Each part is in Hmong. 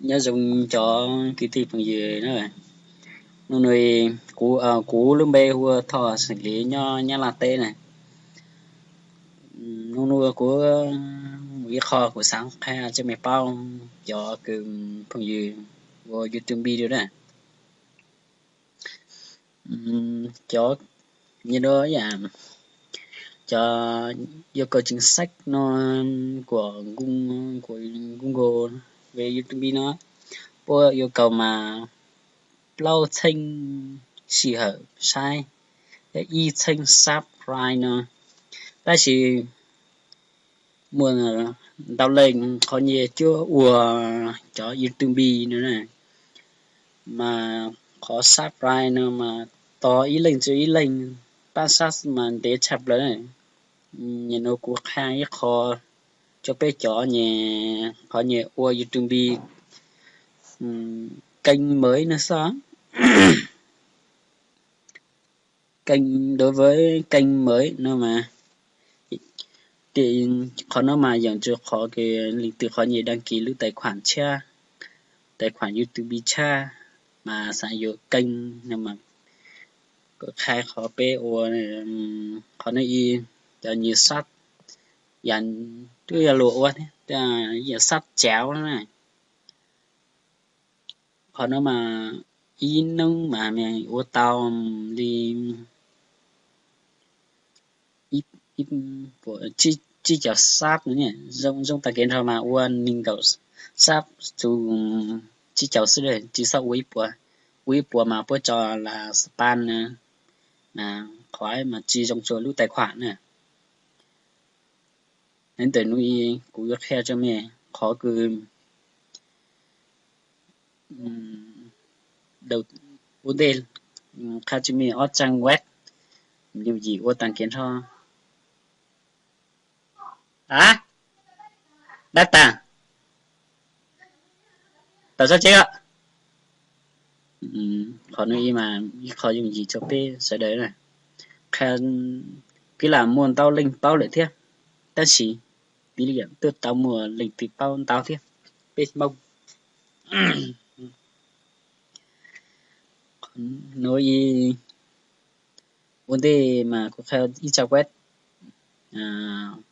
Nyob zoo cov kwv tij phooj ywg na, nub nua kuv, kuv lub npe hu ua Thoj Xeem Lis nyob Nyab Laj teb na. Nub nua kuv muaj ib qho kuv xav qhia rau mej paub cov kwv phooj ywg ua YouTube dua na. Cov, nyob rau cov yêu cầu chính sách no của Google, của Google về YouTube no, puab yêu cầu mas plaub txheej sij hawm saib, ib txheej subscribe no. Tab sis muaj ntau leej qhov nyuag cuab ua cov YouTube no na, mas qhov subscribe no mas tos ib leej rau ib leej, pab sab mas ntev tshaj plaws na. Nim no kuv qha ib qho rau peb cov nyuag, qhov nyuag ua YouTube kênh mới no xwb. Kênh, đối với kênh mới no mas, qhov no mas yeej tsis qhov kws leej twg qhov nyuag đăng ký lub tài khoản tshiab, tài khoản YouTube tshiab, mas xav yuav kênh no mas kuv qha qhov peb ua, qhov no ib, cov nyuag sab, yam twb yog luag ua thiab, yog sab cauv na. Qhov no mas ib hnub mas ua tau li tsib caug sab no, zoo tag kev nrho mas ua nees nkaum sab, tsuas tsib caug xwb, tsis txhob ua ib puas. Ua ib puas mas puab tso las spam na, mas qhov mas tsis zoo rua lub tài khoản na. Ntawm no kuv yuav qhia rau mej qhov kws ua ntej, qha rau mej ob trang web, yooj yim ua tag kev nrho. A, dab tas, tau sab tsev os. Qhov no ib mas ib qho yooj yim rau peb sawv daws na. Qha, kwv lam muaj ntau leej paub lawm thiab, tab sis piv li yam twb tau muaj leej twg paub ntau thiab, peb Hmoob. No ib, ua ntej mas kuv qha ib trang web,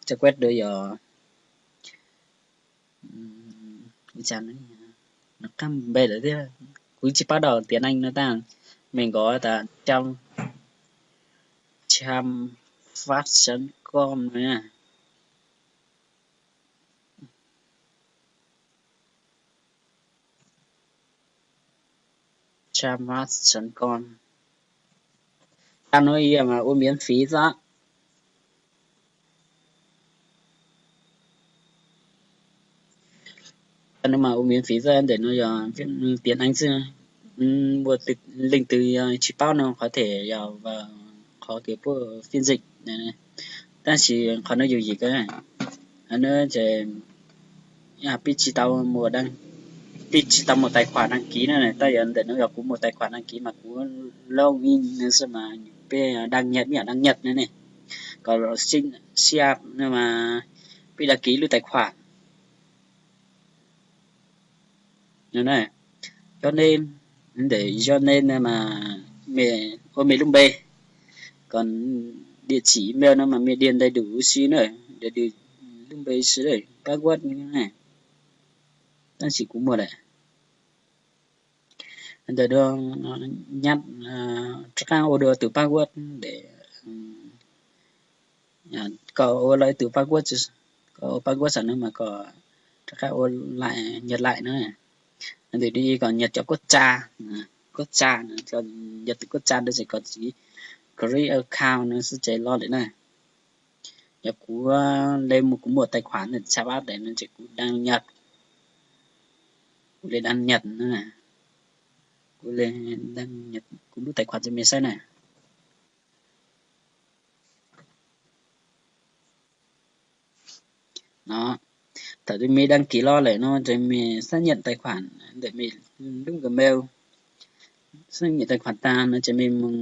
trang web dua yog, qab npe lawm thiab, kuv tsis paub đọc tiếng Anh no tag, mej nkaus tas trang, trang phát chấm com no. Trang web chấm com. Trang no mas ua miễn phí xwb. Trang no mas ua miễn phí xwb, ntawm no yog tiếng Anh xwb. Leej twg tsis paub no có thể yog qhov kws puab phiên dịch, tab sis qhov no yooj yim kawg. Peb tsis tau, peb tsis tau muaj tài khoản đăng ký na, tab yog ntawm no yog kuv muaj tài khoản đăng ký mas kuv log in no xwb mas peb đăng nhập, đăng nhập no ne, kom siab no mas peb đăng ký lub tài khoản. Yog nej, ntawm yog nej no mas mej ua mej lub npe, kom địa chỉ email no mas mej điền đầy đủ si na, đầy đủ lub npe si, password, tab sis kuv muaj lawm. Ntawm no, rov qab ua dua tus password, koj ua lawm tus password, koj ua password xam no mas koj rov qab ua lại, nhập lại no. Ntawm no kom nhập cov quốc gia, quốc gia, nhập tus quốc gia no ces kom txiv create account no xwb ces loj lawm na. Yog kuv le mus kuv muaj tài khoản ntawm tshav pab tes no ces kuv đăng nhập, kuv le đăng nhập no, kuv le đăng nhập kuv lub tài khoản rau mej saib na. No, thaum twg mej đăng ký loj lawm no ces mej xác nhận tài khoản ntawm mej lub Gmail. Xác nhận tài khoản tag no ces mej mus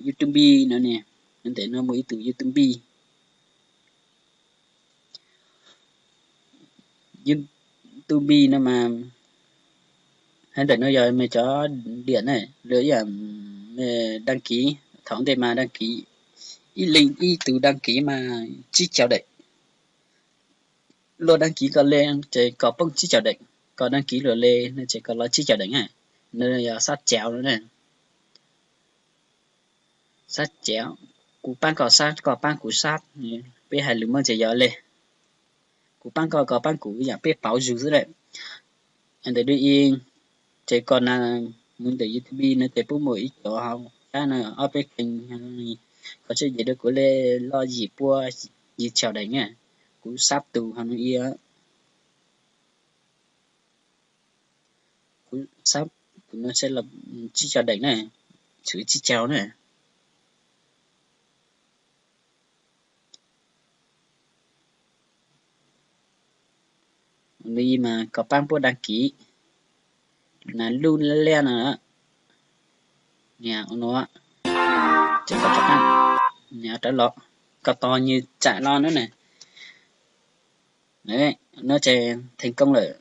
YouTube no ne, ntawm no muaj ib tug YouTube. YouTube no mas Ntawm no yog mej cov diam ne, lawv ib yam mej đăng ký, thaum ntej mas đăng ký ib leeg ib tug đăng ký mas tsib caug daim. Luag đăng ký koj le ces koj poob tsib caug daim, koj đăng ký luag le no ces koj los tsib caug daim na. No yog sab cauv no ne. Sab cauv, kuv paab koj sab, koj paab kuv sab, peb hais lus Moob ces yog le. Kuv paab koj, koj paab kuv, yam peb pauv zug xwb lawm. Ntawm no ces koj na, mus ntawm YouTube no ces puab muaj ib cov hauv qab no ob peb kheej, koj tswj yem rau kuv le, loj yim puab yim caug daim na. Kuv sab tus hauv no ib, kuv sab tus no tsib caug daim na, txhwv tsib caug na. Li mas koj paab puab đăng ký, na lub liab no, nias no, ces koj rov qab nias rov los, koj tos nws tsaim los na ne. No ces thành công lawm.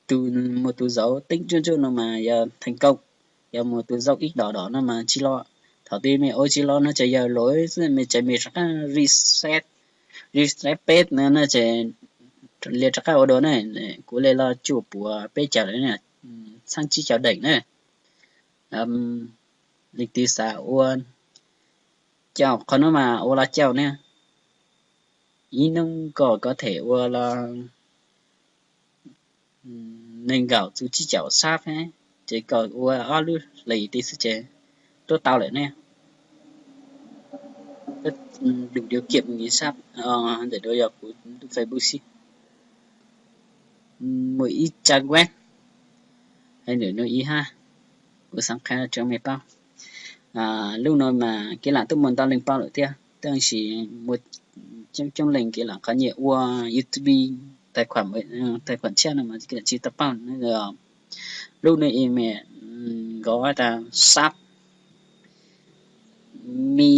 Tus mus tus zauv teeb ntsuj ntsuj no mas yog thành công, yog mus tus zauv ib dos dos no mas tsis los. Thaum twg mej ua tsis los no ces yog lawm xwb, mej ces mej rov qab reset, reset peb no no ces li rov qab ua dua na. Kuv le los cuaj puas peb caug lawm, txheeb tsib caug daim na. Leej twg xav ua caum qhov no mas ua los caum ne. Ib hnub koj có thể ua los nees nkaum txug tsib caug sab, ces koj ua ob lub hlis tid xwb ces tuab tau lawm ne. Đủ điều kiện mus nyiv sab, ntawm no yog kuv lub Facebook xwb. Mus ib trang web, hais ntawm no ib hab, kuv xaav qha rau mej paub. Lub no mas kev lam tuaj muaj ntau leej paub lawm thiab, tab sis muaj coob coob leej kev lam qhov nyiaj ua YouTube, tais khuam tshiab no mas kev lam tsis tau paub. Lub no ib me nkauj tas sab mi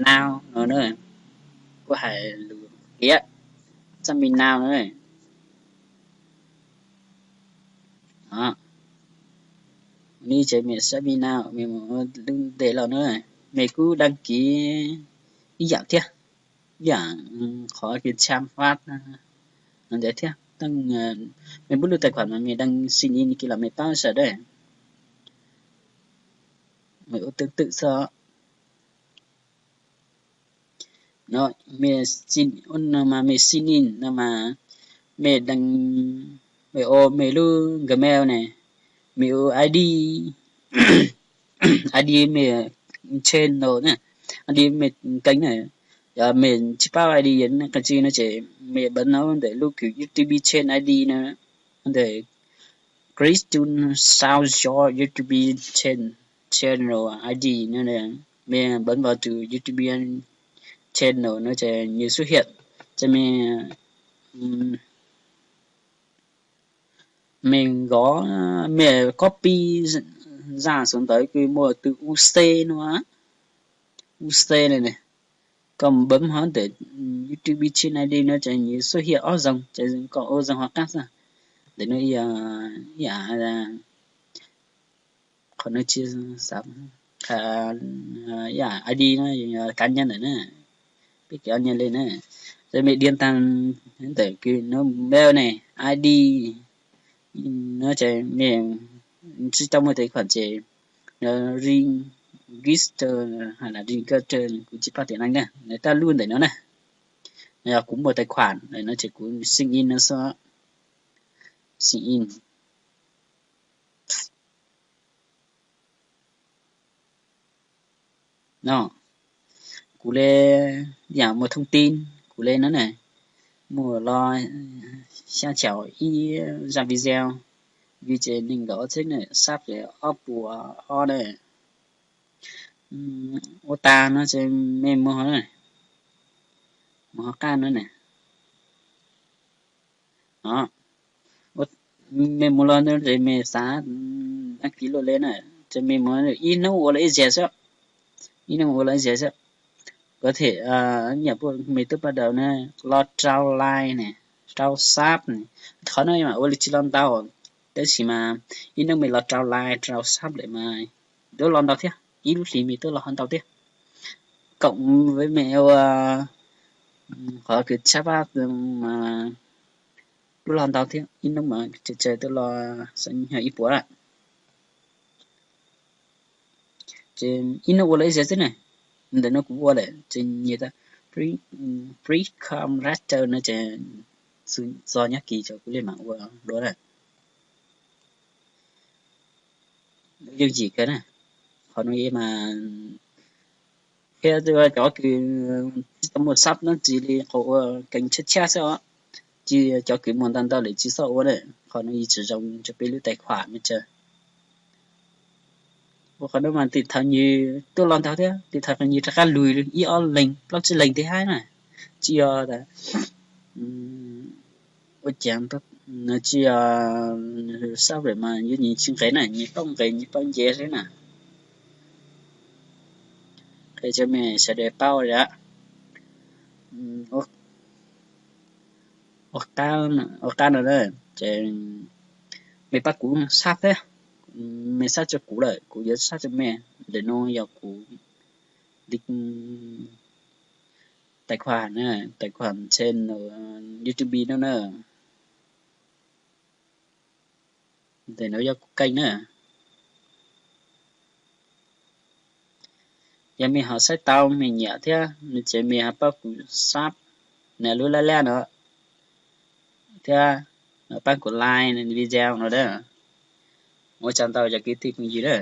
nau no na, kuv hais lus kiav, sab mi nau na. Ni ces mej sab mi nau, mej mus lub nte los na, mej kuj đăng ký ib yam thiab, ib yam qhov kws tsham fab no ntawd thiab. Mej pub lub tais khuam mas mej đăng ký ni kis los mej paub sawv daws, mej ua tương tự xwb. No mej sign in no mas mej sign in no mas mej đăng, mej ua mej lub Gmail ne, mej ua ID, ID mej channel na, ID mej kênh na. Yog mej tsis paub ID qee tsi no ces mej bấm no ntawm lub kws YouTube channel ID no, ntawm Chris Tun Sao Your YouTube channel ID no, mej bấm vào từ YouTube channel no ces nws xuất hiện, ces mej, mej nkov, mej copy zaj xov ntawv kws muaj từ UC no, UC ne, koj bấm hov ntawm YouTube channel ID no ces nws xuất hiện ob zoo, ces koj ua zoo hov qab xwb. Ntawm no yog ib yam, qhov no tsis xav, yam ID no cá nhân ntawm na, peb cov nyiaj li na, ces mej điền tag ntawm kws no mail ne, ID no ces mej tsis tau muaj tài khoản ces register hab register, kuv tsis paub tias neeg na, nws tab lub ntawm no na. Yog kuv muaj tài khoản ntawm no ces kuv sign in no xwb, sign in. No, kuv le yam muaj thông tin, kuv le no na, muaj los xya caum ib zaj video, view ces nees nkaum txhiab na, sab ces ob puas ob na. Ua tas no ces mej mus hov, mus hov qab no na. Mej mus los no ces mej xav đăng ký luaj le na, ces mej mus ib hnub ua los ib zaug xwb, ib hnub ua los ib zaug xwb. Có thể nyam puj mej tub paj daus na, los rau like ne, rau sub ne, qhov no mas ua li tsis los ntau, Tab sis mas ib hnub mej los rau like rau sub lawm mas twb los ntau thiab, ib lub hlis mej twb los ho ntau thiab. Koom vim mej ua qhov kws tshab pab mas twb los ntau thiab, ib hnub mas tsawg tsawg twb los xeem yog ib puas lawm. Ces ib hnub ua lawm ib zaug xwb na, ntawm no kuv ua lawm ces nyias free com rab caw no ces xws txog nyob kis ces kuv li mam ua dua lawm. Yooj yim kawg na, qhov no mas thiab cov kws tsis tau muaj sub no tsis li qhov ua keev tshab tshab xwb os, tsis cov kws muaj ntau ntau lawm tsis txhob ua na, qhov no yeej tsis zoo rau peb lub tais khuam mej tsawg. Ua qhov no mas tiv thaiv nws twb los ntau thiab, tiv thaiv nws rov qab lug ib ob leeg plaub tsib leeg thiab hab na, tsis yog ua cas, tsis yog sub lawm mas yuav nyias tsis nqes na, nyias paub nqes nyias paub nce xwb na. Qhia rau mej sawv daws paub li. Ua qab no na, ces mej pab kuv sub thiab, mej sub rau kuv lawm kuv yuav sub rau mej. Ntawm no yog kuv li tais khuam na, tais khuam channel YouTube no na. Ntawm no yog kuv keej na. Yog mej ho saib tau mej nyiam thiab no ces mej ho pab kuv sub nws lub lab lab no thiab pab kuv like video no na. Ua tsaug ntau cov kwv tij phooj ywg na.